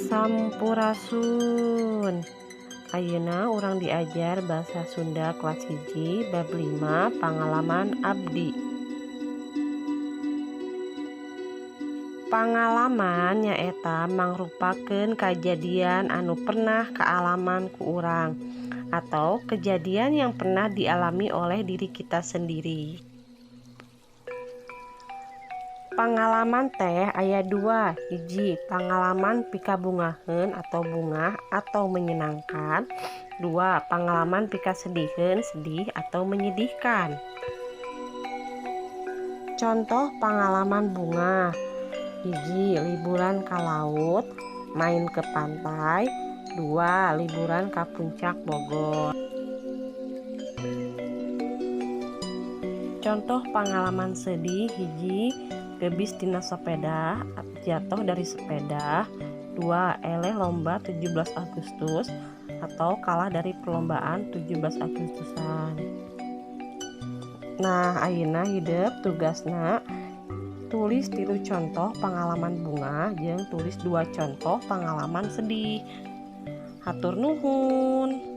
Sampurasun. Ayeuna urang diajar basa Sunda kelas 1 bab 5 pangalaman abdi. Pangalaman nyaeta mangrupakeun kajadian anu pernah kaalaman ku urang atau kejadian yang pernah dialami oleh diri kita sendiri. Pangalaman teh aya dua, hiji pangalaman pikabungaheun atau bungah atau menyenangkan, dua pangalaman pikasediheun sedih atau menyedihkan. Contoh pangalaman bungah, hiji liburan ka laut, main ke pantai, dua liburan ka puncak Bogor. Contoh pangalaman sedih, hiji gebis tina sepeda, jatuh dari sepeda, dua eleh lomba 17 Agustus atau kalah dari perlombaan 17 Agustusan. Nah, ayeuna hidep tugasna tulis 3 contoh pangalaman bungah jeung tulis 2 contoh pangalaman sedih. Hatur nuhun.